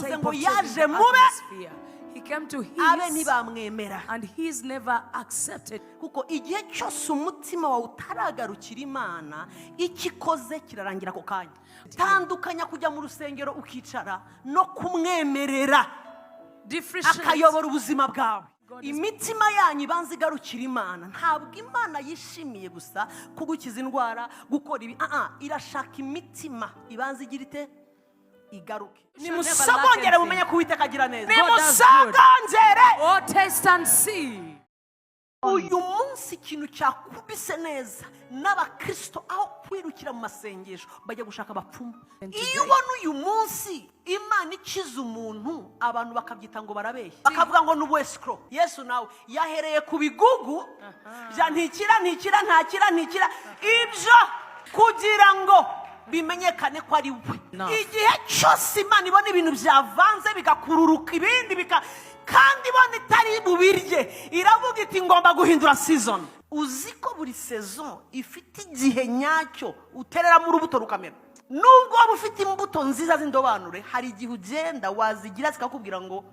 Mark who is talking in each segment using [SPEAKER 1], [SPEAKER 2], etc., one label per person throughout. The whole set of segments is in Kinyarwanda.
[SPEAKER 1] Yaravuze
[SPEAKER 2] type
[SPEAKER 1] ngo
[SPEAKER 2] of change
[SPEAKER 1] yaje
[SPEAKER 2] in the
[SPEAKER 1] mube,
[SPEAKER 2] atmosphere. He came to
[SPEAKER 1] abe
[SPEAKER 2] his,
[SPEAKER 1] ntibamwemera.
[SPEAKER 2] And his never accepted.
[SPEAKER 1] Kuko igihe cyose umutima wawe utaragarukira Imana, icyo ikoze kirarangira ako kanya. Tandukanya kujya mu rusengero ukicara no kumwemerera
[SPEAKER 2] Differentiate.
[SPEAKER 1] akayobora ubuzima bwawe.
[SPEAKER 2] God is-
[SPEAKER 1] Imitima yanyu ibanza igarukira Imana. Ntabwo Imana yishimiye gusa kugukiza indwara, gukora ibi. Ah, ah, irashaka imitima ibanza igira ite? Igaruke. Nimusogongere mumenye ko Uwiteka agira neza.
[SPEAKER 2] God does good.
[SPEAKER 1] Nimusogongere.
[SPEAKER 2] Oh, taste and see.
[SPEAKER 1] Uyu munsi ikintu cyakubise neza n'abakristo, aho kwirukira mu masengesho bajya gushaka abapfumu. Iyo ubona uyu munsi Imana ikiza umuntu, abantu bakabyita ngo barabeshya, bakavuga ngo ni ubuesikoro. Yesu nawe yahereye ku bigugu bya ntikira, ntikira, ntakira, ntikira, ibyo kugira ngo bimenyekane ko ari we.
[SPEAKER 2] No.
[SPEAKER 1] Igihe cyose Imana ibona ibintu byavanze, bigakururuka, ibindi bika kandi ibona itari bubirye, iravuga iti: "Ngomba guhindura season." Uzi ko buri saison ifite igihe nyacyo utereramo urubuto rukamera? Nubwo waba ufite imbuto nziza z'indobanure, hari igihe ugenda wazigira zikakubwira ngo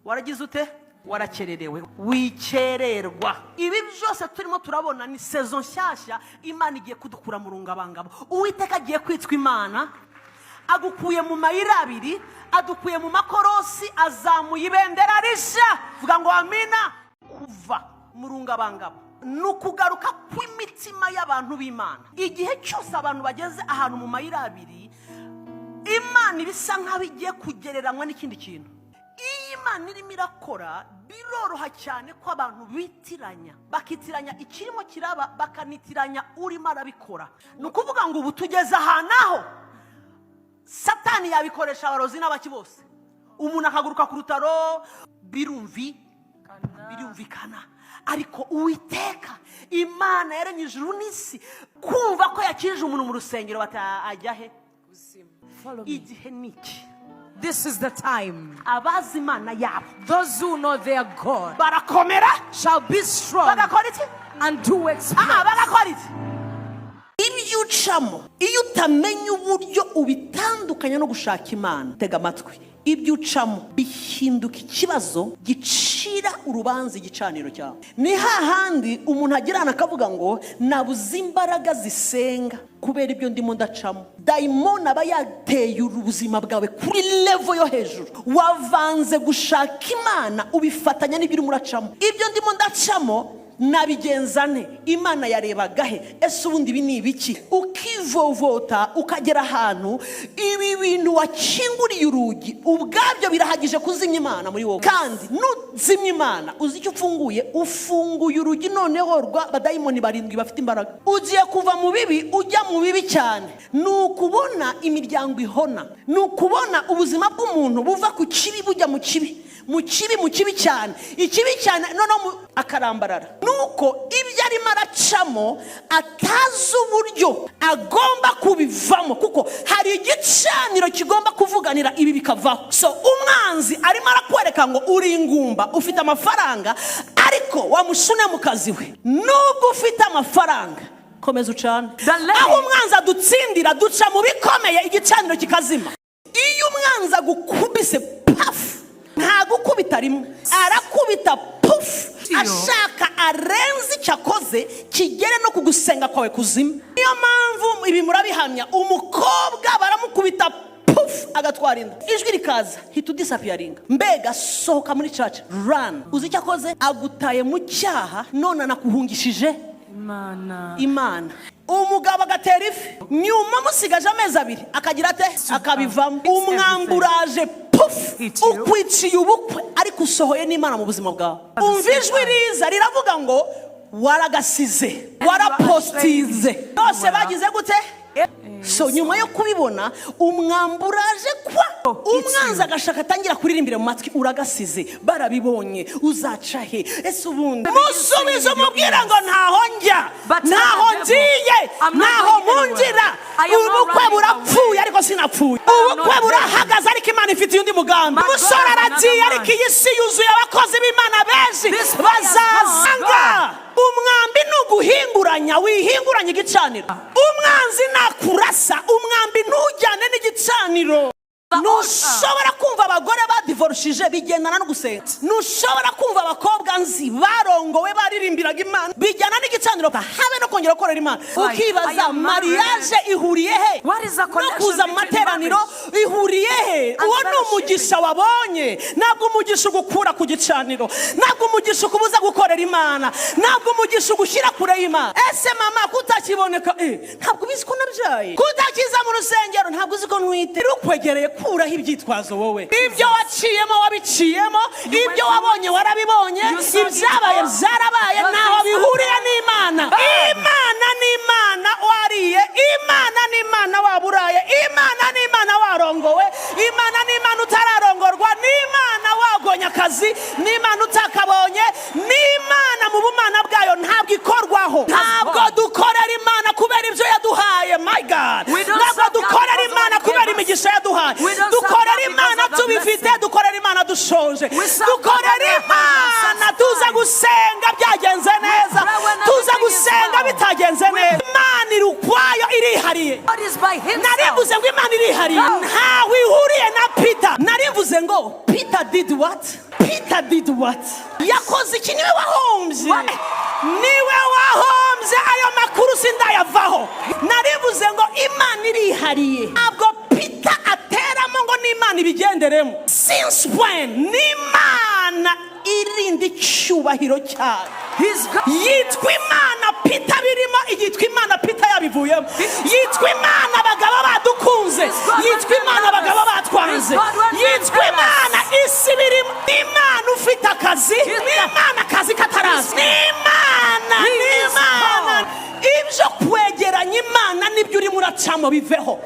[SPEAKER 1] waragize ute? Warakererewe. Wikererwa. Ibi byose turimo turabona ni saison nshyashya. Imana igiye kudukura mu rungabangabo. Uwiteka agiye kwitwa Imana, agukuye mu mayira abiri, adukuye mu makorosi, azamuye ibendera rishya. Vuga ngo amina. Kuva mu rungabangabo ni ukugaruka kw'imitima y'abantu b'Imana. Igihe cyose abantu bageze ahantu mu mayira abiri, Imana iba isa nk'aho igiye kugereranywa n'ikindi kintu. Iyo Imana irimo irakora, biroroha cyane ko abantu bitiranya, bakitiranya ikirimo kiraba, bakanitiranya urimo arabikora. Ni ukuvuga ngo ubu tugeze ahantu aho Satani yabikoresha, abarozi n'abaki bose, umuntu akaguruka ku rutaro. Birumvikana, ariko Uwiteka Imana yaremye ijuru n'isi, kumva ko yakirije umuntu mu rusengero, bati ajya he?
[SPEAKER 2] Follow me.
[SPEAKER 1] Igihe ni iki.
[SPEAKER 2] This is the time.
[SPEAKER 1] Abazi Imana yabo
[SPEAKER 2] Those who know their God
[SPEAKER 1] barakomera,
[SPEAKER 2] shall be strong
[SPEAKER 1] bagakora iki?
[SPEAKER 2] and do exploits.
[SPEAKER 1] Aha, bagakora iki? Ibyo ucamo, iyo utamenya uburyo ubitandukanya no gushaka Imana, tega amatwi, ibyo ucamo bihinduka ikibazo gicira urubanza igicaniro cyawe. Ni hahandi umuntu agirana akavuga ngo nabuze imbaraga zisenga kubera ibyo ndimo ndacamo. Dayimoni aba yateye ubuzima bwawe kuri level yo hejuru. Wavanze gushaka Imana, ubifatanya n'ibyo urimo uracamo. Ibyo ndimo ndacamo nabigenza nte? Imana yarebaga he? Ese ubundi ibi ni ibiki? Ukivovota, ukagera ahantu ibi bintu wakinguriye urugi ubwabyo birahagije kuzimya Imana muri wowe. Kandi nuzimya Imana, uzi icyo ufunguye? Ufunguye urugi noneho rw'abadayimoni barindwi bafite imbaraga. Ugiye kuva mu bibi ujya mu bibi cyane. Ni ukubona imiryango ihona, ni ukubona ubuzima bw'umuntu buva ku kibi bujya mu kibi, mu kibi, mu kibi cyane, ikibi cyane, noneho akarambarara. Nuko ibyo arimo aracamo atazi uburyo agomba kubivamo, kuko hari igicaniro kigomba kuvuganira ibi bikavaho. So umwanzi arimo arakwereka ngo uri ingumba, ufite amafaranga, ariko wamusune mu kazi we, nubwo ufite amafaranga, komeza ucane.
[SPEAKER 2] The lady-
[SPEAKER 1] Aho umwanzi adutsindira, duca mu bikomeye, igicaniro kikazima. Iyo umwanzi agukubise pafu, ntagukubita rimwe, arakubita pufu,
[SPEAKER 2] Iyo.
[SPEAKER 1] ashaka arenze icyo akoze kigere no kugusenga kwawe kuzima. Niyo mpamvu ibi murabihamya: umukobwa baramukubita pufu, agatwara inda, ijwi rikaza, hita udisappearinga, mbega sohoka muri church, run. Uzi icyo akoze? Agutaye mu cyaha, none anakuhungishije
[SPEAKER 2] Imana.
[SPEAKER 1] Imana. Umugabo agatera ifi, nyuma musigaje amezi 2 akagira ate? Akabivamo. Umwamburaje pufu,
[SPEAKER 2] Hit you.
[SPEAKER 1] ukwiciye ubukwe, ariko usohoye n'Imana mu buzima bwawe. Umva ijwi riza riravuga ngo waragasize, warapostinze bose bagize gute? So nyuma yo kubibona, umwamburaje kwa umwanzi agashaka atangira kuririmbira mu matwi: "Uragasize, barabibonye, uzaca he? Ese ubundi?" Musubize umubwira ngo ntaho njya, ntaho ngiye, ntaho mungira. Ubukwe burapfuye ariko sinapfuye, ubukwe burahagaze ariko Imana ifitiye undi mugambi. Umusore aragiye, ariko iyi si yuzuye abakozi b'Imana benshi bazazanga. Umwambi ni uguhinguranya, wihinguranya igicaniro. Umwanzi nakurasa umwambi, ntujyane n'igicaniro. Ntushobora kumva abagore Badivorushije bigendana no gusenga. Ntushobora kumva abakobwa nzi barongowe baririmbiraga Imana, bijyana n'igicaniro, habe no kongera gukorera Imana. Ukibaza,
[SPEAKER 2] I am married.
[SPEAKER 1] Mariage ihuriye he
[SPEAKER 2] What is the
[SPEAKER 1] no
[SPEAKER 2] connection
[SPEAKER 1] kuza mu
[SPEAKER 2] between
[SPEAKER 1] materaniro? Ihuriye he? Uwo ni
[SPEAKER 2] fellowshipping?
[SPEAKER 1] umugisha wabonye. Ntabwo umugisha ugukura ku gicaniro, ntabwo umugisha ukubuza gukorera Imana, ntabwo umugisha ugushyira kure y'Imana. Ese mama, kutakiboneka, ntabwo ubizi ko nabyaye? Kutakiza mu rusengero, ntabwo uzi ko ntwite? Rukwegereye, kuraho ibyitwazo. Wowe ibyo waciyemo wabiciyemo, ibyo wabonye warabibonye,
[SPEAKER 2] You saw it
[SPEAKER 1] ibyabaye
[SPEAKER 2] all.
[SPEAKER 1] byarabaye.
[SPEAKER 2] Your
[SPEAKER 1] Ntaho
[SPEAKER 2] things
[SPEAKER 1] bihuriye n'Imana. Imana ni Imana wariye, Imana ni Imana waburaye, Imana ni Imana warongowe, Imana ni Imana utararongorwa, ni Imana wagonye akazi, ni Imana utakabonye, ni Imana mu bumana bwayo ntabwo ikorwaho. Ntabwo dukorera Imana kubera ibyo yaduhaye, my God.
[SPEAKER 2] We don't
[SPEAKER 1] Ntabwo
[SPEAKER 2] serve God
[SPEAKER 1] dukorera
[SPEAKER 2] because of
[SPEAKER 1] Imana
[SPEAKER 2] what he
[SPEAKER 1] kubera
[SPEAKER 2] gave us.
[SPEAKER 1] imigisha yaduhaye.
[SPEAKER 2] We don't serve
[SPEAKER 1] Dukorera
[SPEAKER 2] God because
[SPEAKER 1] Imana
[SPEAKER 2] of the
[SPEAKER 1] tubifite,
[SPEAKER 2] blessing.
[SPEAKER 1] dukorera Imana dushonje,
[SPEAKER 2] We serve God
[SPEAKER 1] dukorera
[SPEAKER 2] when we are
[SPEAKER 1] Imana
[SPEAKER 2] satisfied.
[SPEAKER 1] tuza gusenga byagenze neza,
[SPEAKER 2] Pray when
[SPEAKER 1] tuza
[SPEAKER 2] everything is
[SPEAKER 1] gusenga
[SPEAKER 2] well.
[SPEAKER 1] bitagenze neza. Imana iri ukwayo, irihariye.
[SPEAKER 2] God is by himself.
[SPEAKER 1] Narivuze ngo Imana irihariye,
[SPEAKER 2] No.
[SPEAKER 1] ntawe ihuriye na Peter. Narivuze ngo Peter did what? Peter did what? Yakoze iki? Niwe wahombye.
[SPEAKER 2] What?
[SPEAKER 1] Niwe wahombye. Ayo makuru sindayavaho. Narivuze ngo Imana irihariye, ntabwo Peter ateramo ngo n'Imana ibigenderemo. Since when? N'Imana irinda icyubahiro cyayo.
[SPEAKER 2] He's God.
[SPEAKER 1] Yitwa Imana Peter birimo, yitwa Imana Peter yabivuyemo, yitwa Imana abagabo badukunze, yitwa Imana abagabo batwanze, yitwa Imana isi birimo, Imana ufite akazi, n'Imana akazi kataraza, n'Imana, n'Imana. Ibyo kwegeranya Imana nibyo urimo uracamo biveho.